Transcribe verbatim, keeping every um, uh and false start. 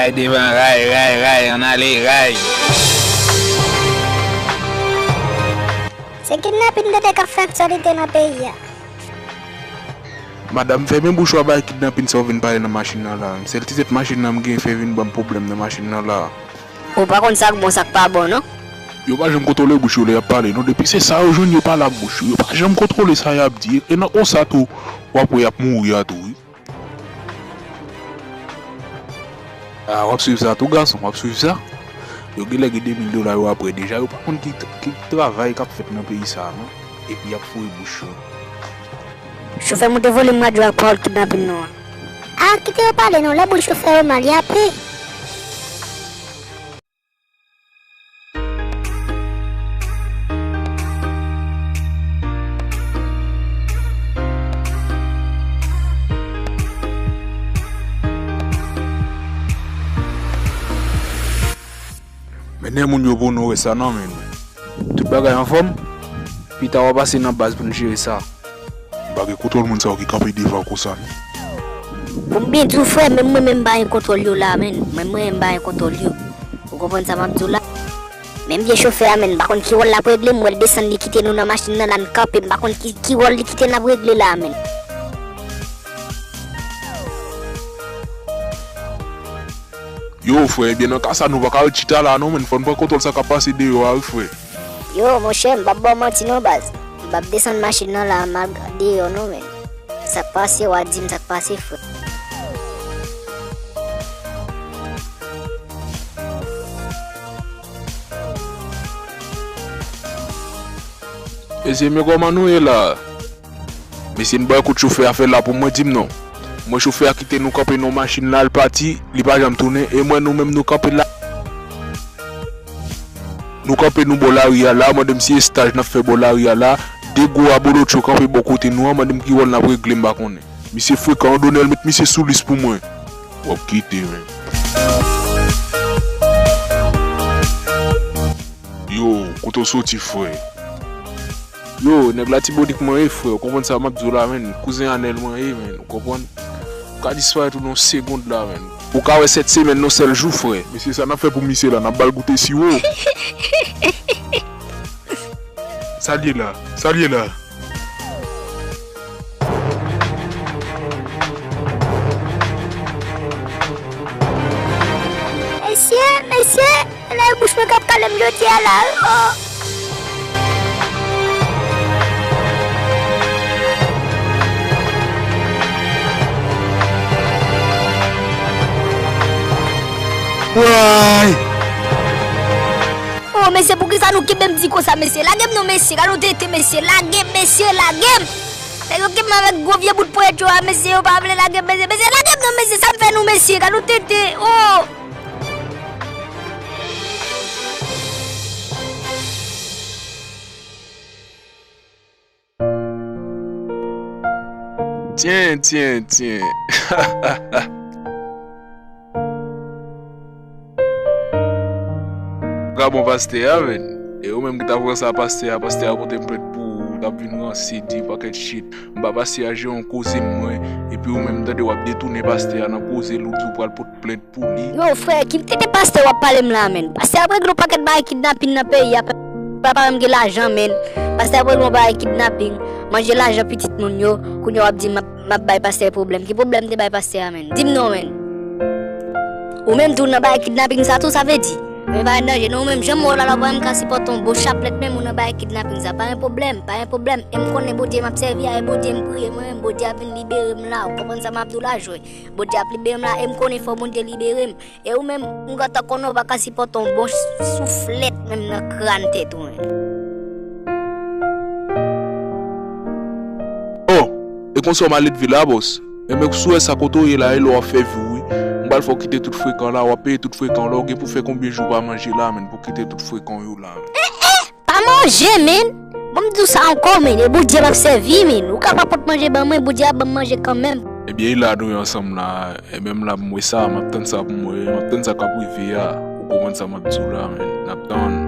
Ray devan, ray, ray, ray, ann ale, ray. Se kidnapin tande k ap fè aktyalite nan peyi a. Madanm, fèmen bouch ou a, bay kidnapin sa w vin pale nan machin nan la. Sèl ti tèt machin nan m gen fè vin ban m pwoblèm nan machin nan la. Ou pa konn sa k bon, sa k pa bon, non? Yo pa janm kontwole bouch yo lè y ap pale, non. Depi se sa yo jwenn, yo pale ak bouch yo. Yo pa janm kontwole sa y ap di. E nan konsa tou, w ap wè y ap mouri a tou, wi. A, w ap swiv sa tou, gason, w ap swiv sa. Yo genlè gen de mil dola yo ap pran deja, yo pa konn ki, ki travay k ap fèt nan peyi sa a, non. Epi y ap foure bouch yo. Chofè, moute volim radyo ak pawòl kidnapin nou an. A, kite yo pale non, lè bouch yo fè yo mal, y ape. Men nen moun yo pou nou wè sa non, men. Tout bagay anfòm? Pita w a pase nan baz pou n jere sa. M pa gen kontwòl moun sa yo ki kanpe devan konsa, non. Pou m byen di w, frè, menm mwen menm m pa gen kontwòl yo la, menn. Menm mwen menm m pa gen kontwòl yo. Ou konprann sa m ap di w la? Menm vye chofè a, menn, m pa konn ki wòl l ap regle, m wè l desann, li kite nou nan machin nan la, n kanpe, m pa konn ki, ki wòl li kite n ap regle la, menn. Yo, frè, ebyen, nan ka sa, nou pa ka ret chita la, non, menn. Fò n pran kontwòl sa k ap pase deyò a, wi, frè. Yo, monchè, m p ap ba w manti, non, baz. M p ap desann machin nan la, m al deyò, non, menn. Sa k pase, w a di m sa k pase, frè. Mesye, men kòman nou ye la? Mesye, m ba w kout chofè a fè la pou mwen, di m non. Mwen chofè a kite nou kanpe nan machin la, l pati, li pa janm tounen, e mwen nou menm nou kanpe la. Nou kanpe nou bò lari a la, mande m si estaj n ap fè bò lari a la, de gwo abolotcho kanpe bò kote nou an, mande m ki wòl n ap regle, m pa konnen. Misye frekan, Donèl met misye sou lis pou mwen. W ap kite, men. Yo, kote w soti, frè? Yo, nèg Latibonit mwen ye, frè. Ou konprann sa m ap di w la, menn? Kouzen Anèl mwen ye, menn. Ou konprann? Ou ka disparèt ou nan yon segond la, menn. Ou ka wè sèt semèn nan yon sèl jou, frè. Mesye, sa n ap fè pou misye la? N ap ba l goute siwo? Sa l ye la? Sa l ye la? Mesye, mesye, e la e bouch mwen k ap kale m jodi a la, o. Way! O, mesye, poukisa nou kenbe m di konsa, mesye? Lage m non, mesye, gade yon tenten, mesye, lage m, mesye, lage m! Nèg yo kenbe m avèk gwo vye bout ponyèt yo a, mesye, yo pa vle lage m, mesye. Mesye, lage m non, mesye, sa m fè nou, mesye, gade yon tenten, o! Tyen, tyen, tyen. Gabon pastè a, menn. E ou menm ki t ap ranse a pastè a, pastè a pote m plent pou ou, t ap vin ranse, di pakèt shit. M ba pastè a jere yon koze m mwen, epi ou menm tande w ap detounen pastè a nan koze l, ou di w pral pote plent pou li. Yo, frè, ki tenten pastè w ap pale m la, menn? Pastè ap regle yon pakèt bagay kidnapin nan peyi a, pa, pa menm gen lajan, menn. Pastè ap regle yon bagay kidnapin, manje lajan pitit moun yo, kounye a w ap di m ap, m ap bay pastè pwoblèm. Ki pwoblèm m te bay pastè a, menn? Di m non, menn. Ou menm tou nan bagay kidnapin sa tou, sa vle di? Men pa gen danje, non, ou menm jan m wè w la, la, w pa menm ka sipòte yon bon chaplèt, menm ou nan bagay kidnapin sa. Pa gen pwoblèm, pa gen pwoblèm. E m konnen Bondye m ap sèvi a, e Bondye m priye, mwen menm, Bondye ap vin libere m la. Ou konprann sa m ap di w la, jwe? Bondye ap libere m la, e m konnen fò Bondye libere m. E ou menm, m gentan konnen w pa ka sipòte yon bon souflèt menm nan kràn tèt ou, menn. O, e konsa w mal leve la, bòs? Enben, si w wè sa kote w ye la, e lè w ap fè vi w, wi. M pral fè w kite tout frekan la, w ap peye tout frekan. Lè w gen pou fè konbyen jou w pa manje la, menn, pou kite tout frekan w yo la, menn. Pa manje, menn. Bon, m di w sa ankò, menn. E Bondye m ap sèvi, menn. Ou ka pa pot manje ban mwen, Bondye ap ban m manje kanmenm. Ebyen, e la nou ye ansanm la. E menm la, m wè sa, m ap tann sa pou m wè. M ap tann sa k ap rive a. Ou konprann sa m ap di w la, menn. N ap tann.